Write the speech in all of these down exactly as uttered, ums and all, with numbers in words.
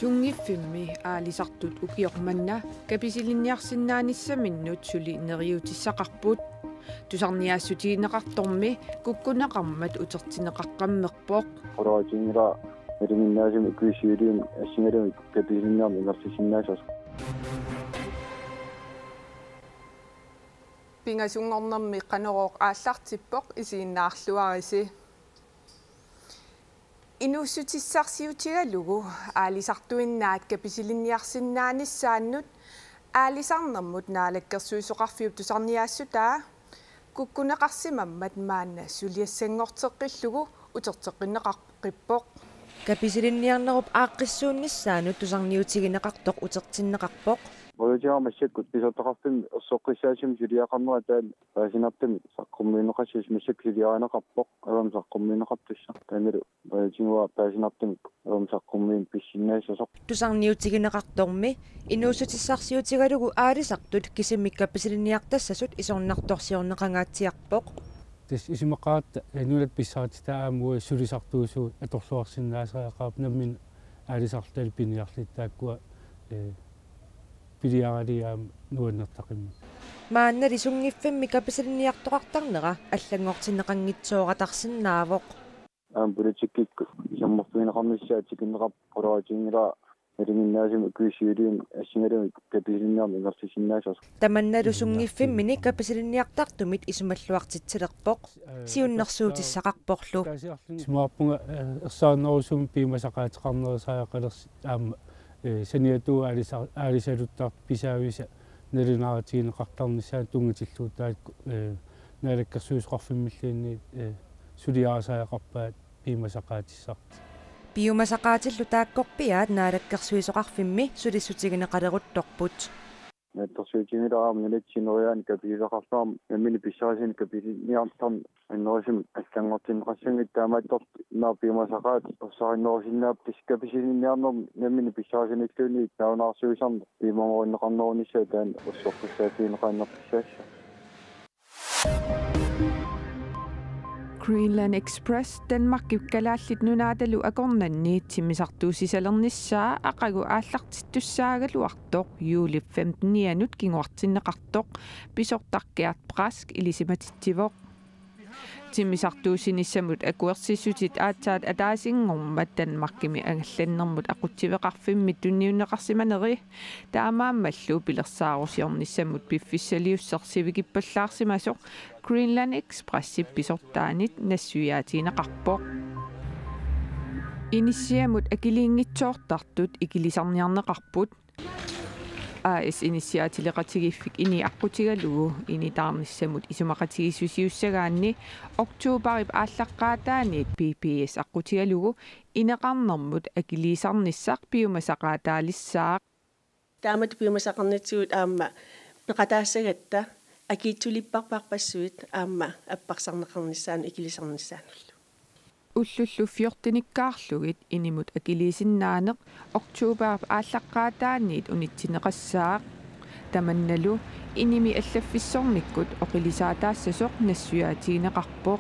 Sunngiffimmi aalisartut ukioq manna kapisilinniarsinnaanissaminnut suli neriuutissaqarput. Tusarniaassutigineqartormi kukkuneqarmat utertinneqaqqammerpoq. Qulaatiinngilaa nalinginnaasumik ukiut siuliini assigalugit kapisilinniarneq ingerlasinnaasoq. Pingasunngornermi Qanorooq aallartippoq, isiginnaarluarisi. Inuussutissarsiutigalugu aalisartuinnaat kapisilinniarsinnaanissaannut aalisarnermut Naalakkersuisoqarfiup tusarniaassutaa kukkuneqarsimammat maanna suliassanngorteqqillugu uterteqqinneqaqqippoq. Kapisilinniarnerup aaqqissuunnissaanut tusarniutigineqartoq utertinneqarpoq. Oqaatigaara massakkut pisortaqarfimmi erseqqissaasumik suliaqarnera taanna paasinartumik saqqummiunneqassasoq massakkut suliarineqarpoq, avammut saqqummiunneqartussaq. Taannalu oqaatigaara paasinartumik avammut saqqummiineq pissinnaassasoq. Tusarniutigineqartormi inuussutissarsiutigalugu aalisartut kisimik kapisilinniartassasut isornartorsiorneqangaatsiarpoq. Tassa isumaqaratta, eh, nunat pissarititaat aamma uagut sulisartuusut atorluarsinnaasariaqarput nammineq aalisartut piniarlutik taakkua, eh, piliaralugit aamma nuannertaqimmat. Maannali sunngiffimmi kapisilinniartoqartarnera allanngortinneqanngitsooratarsinnaavoq. Aamma politikkikkut isummerfigineqarnissaat tikinneqarpoq, qulaatiinngilaa nalinginnaasumik ukiut siuliini assigalugit kapisilinniarneq ingerlasinnaasoq. Tamannalu sunngiffimmini kapisilinniartartumit isumalluartitsilerpoq, siunnersuutissaqarporlu. Isumaqarpunga, eh, ersarinnerusumik piumasaqaateqarnerusariaqalersi aamma, eh, saniatigut aalisa-, aalisaluttartut pisaavisa nalunaarutigineqartarnissaanut tunngatillugu taakku, eh, Naalakkersuisoqarfimmilluunniit, eh, suliarisariaqarpaat piumasaqaatissartik. Piumasaqaatillu taakkorpiaat Naalakkersuisoqarfimmi sulissutigineqaleruttorput. Naalakkersuisutiginngilara aamma nunatsinni neriaani kapisoqartarami nammineq pissarisinik kapisilinniartarneq annerusumik allanngortinneqassanngitsoq, taamaattorli imaappoq piumasaqaatit ersarinnerusinnaapput, tassa kapisilinniarnermi nammineq pissarisinerluunniit nalunaarsuisarneq piumagorinneqarnerunissaa taanna erseqqissaatigineqaannartussaassooq. Greenland Express Danmarkip Kalaallit Nunaatalu akornanni timmisartuussisalernissaa aqagu aallartittussaagaluartoq juulip femtenianut kinguartinneqartoq pisortaq Gert Brask ilisimatitsivoq. Timmisartuussinissamut akuersissutit aatsaat ataasinngormat Danmarkimi angallannermut aqutsiveqarfimmi tunniunneqarsimaneri, taamaammallu pilersaarusiornissamut piffissaliusseq sivikippallaarsimasoq Greenland Expressip pisortaanit nassuiaatigineqarpoq. Inissiamut akiliinngitsoortartut ikilisarniarneqarput. A/S Inissiaatileqatigiiffik INI aqqutigalugu initaarnissamut isumaqatigiissusiussagaanni oktobarip aallaqqaataaniit P P S aqqutigalugu ineqarnermut akiliisarnissaq piumasaqaataalissaaq. Taamatut piumasaqarnitsigut aamma peqataassagatta akiitsulipparparpassuit aamma apparsarneqarnissaannut ikilisarnissaannullu. Ullullu fjortenikkaarlugit INI-mut akiliisinnaaneq oktobarip aallaqqaataaniit unitsinneqassaaq. Tamannalu INI-mi allaffissornikkut oqilisaataassasoq nassuiaatigineqarpoq.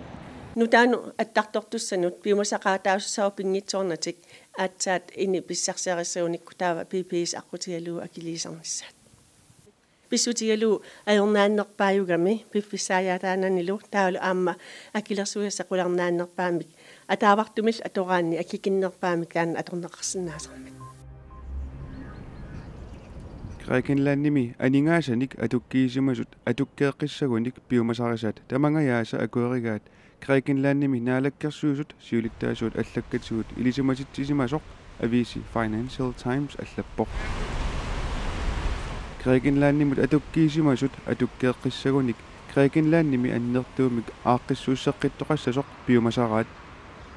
Nutaanut attartortussanut piumasaqaataasussaapput pinngitsoornatik aatsaat INI pissarsiarissagunikku, taava P P S aqqutigalugu akiliisarnissaat. Pissutigalugu ajornaannerpaajugami piffissaajaataananilu, taavalu aamma akilersugassaq qularnaannerpaamik, ataavartumillu atoraanni akikinnerpaamik taanna atorneqarsinnaasarmat. Grækenlandimi aningaasanik atukkiisimasut atukkeeqqissagunik piumasarisat tamangajaasa akuerigaat Grækenlandimi naalakkersuisut siulittaasuat allakkatigut ilisimatitsisimasoq aviisi Financial Times allappoq. Grækenlandimut atukkiisimasut atukkeeqqissagunik Grækenlandimi annertuumik aaqqissuusseqqittoqassasoq piumasaraat.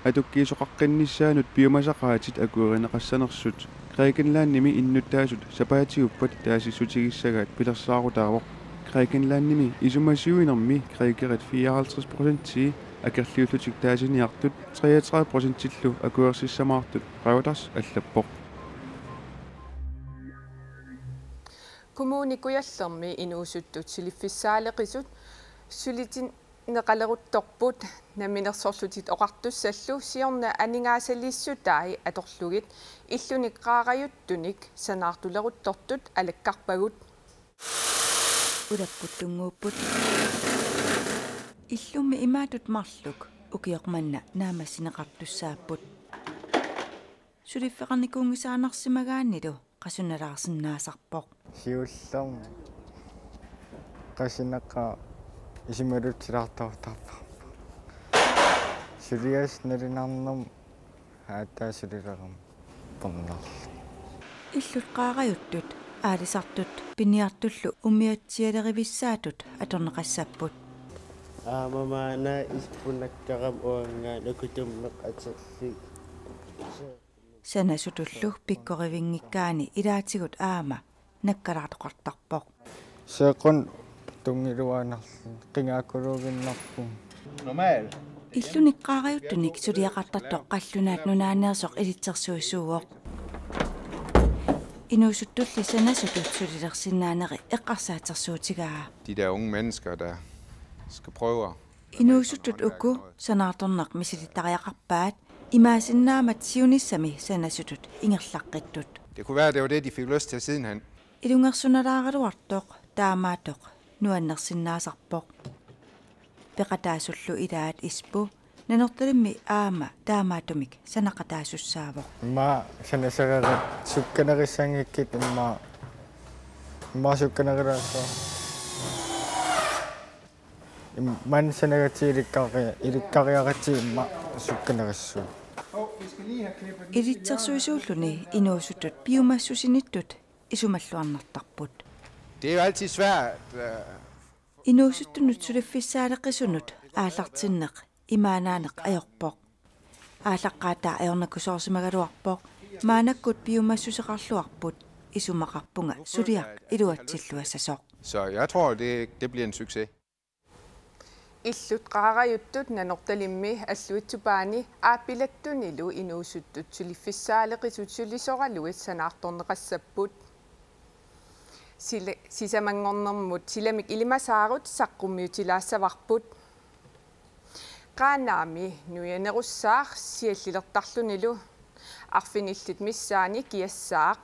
Atukkiisoqaqqinnissaannut piumasaqaatit akuerineqassanersut Grækenlandimi innuttaasut sapaatiuppat taasissutigissagaat pilersaarutaavoq. Grækenlandimi isumasiuinermi grækerit fireoghalvtreds procentii akerliullutik taasiniartut treogtredive procentillu akuersissamaartut Reuters allappoq. Kommune Kujallermi inuusuttut suliffissaaleqisut sulitin-, Neqaleruttorput. Namminersorlutik Oqartussallu siorna aningaasaliissutai atorlugit illunik qaarajuttunik sanaartuleruttortut alakkarpagut. Ulapput tunnguupput. Illummi imaatut marluk ukioq manna naammassineqartussaapput. Suliffeqarnikuunngisaannarsimagaannilu qasunalaarsinnaasarpoq. Siullermik qasunaqa isumalutsilaartortarparput. Suliassaq nalunaarnermut aatsaat sulilerama pornarlu. Illut qaarajuttut, aalisartut piniartullu umiatsialerivissaatut atorneqassapput. Aamma maanna ispunnakkaram uannga nukutummeq aterlik. Sanasutullu pikkorivinngikkaanni ilaatigut aamma nakkalaartoqartarpoq. Seeqqun tunngiluaannarluni qingaakkuluuginnarpunga. Normal. Illunik qaarajuttunik suliaqartartoq Qallunaat Nunaanneersoq ilitsersuisuuvoq. Inuusuttulli sanasutut sulilersinnaaneri eqqarsaatersuutigaa. De der unge mennesker, der skal prøve at Inuusuttut uku sanaartorneq misilittariaqarpaat, imaasinnaammat siunissami sanasutut ingerlaqqittut. Det kunne være, at det var det, de fik lyst til sidenhen. Ilungersunalaaraluartoq taamaattoq nuannersinnaasarpoq. Peqataasullu ilaat Ispu Nanortalimmi aamma taamaattumik sanaqataasussaavoq. Immaqa sanasererit sukkanerissanngikkukkit immaqa, immaqa sukkanerulaassaaq. Im-, maani sanagakkit ilikkari-, ilikkariarakkit immaqa sukkanerissut. Ilitsersuisuulluni inuusuttut piumassusinittut isumalluarnartarput. Det er jo altid svært, øh. Inuusuttunut suliffissaaleqisunut aallartinneq imaannaaneq ajorpoq. Aallaqqaataa ajornakusoorsimagaluarpoq, maannakkut piumassuseqarluarput, isumaqarpunga suliaq iluatsilluassasoq. Så jeg tror, det, det bliver en succes. Illut qaarajuttut Nanortalimmi Alluitsup Paani Aappilattunilu inuusuttut suliffissaaleqisut sulisoralugit sanaartorneqassapput. Sila-, sisamanngornermut silamik ilimasaarut saqqummiutilaassavarput. Qaanaami nuianerussaaq siallilertarlunilu arfinillit missaanni kiassaaq.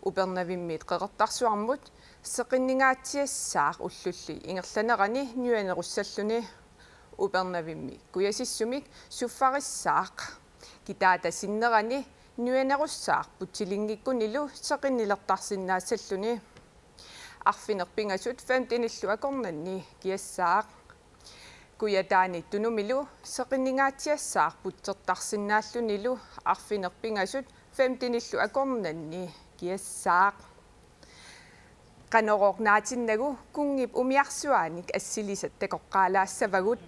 Upernavimmiit Qeqertarsuarmut seqinningaatsiassaaq ullulli ingerlanerani nuianerussalluni. Upernavimmi kujasissumik suffarissaaq. Kitaata sinnerani nuianerussaaq putsilinngikkunnilu seqinnilertarsinnaassalluni. Arfineq-pingasut femtenillu akornanni kiassaaq. Kujataani Tunumilu seqinningaatsiassaaq putsertarsinnaallunilu arfineq-pingasut femtenillu akornanni kiassaaq. Qanorooq naatinnagu kunngip umiarsuaanik assilisat takoqqaalaassavagut.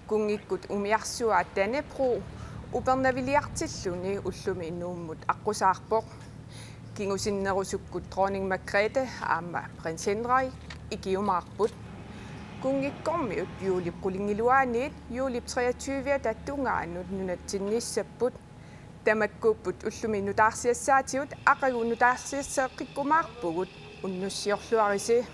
Kunngikkut umiarsuaa Dannebrog upernaviliartilluni ullumi Nuummut aqqusaarpoq. Kingusinnerusukkut Dronning Margrethe aamma Prins Henrik ikiumaarput. Kunngikkormiut juulip qulingiluaaniit juulip treogtyve-ata tungaanut nunatsinniissapput. Tamakkuupput ullumi nutaarsiassaatigut, aqagu nutaarsiasseqqikkumaarpugut, unnussiorluarisi.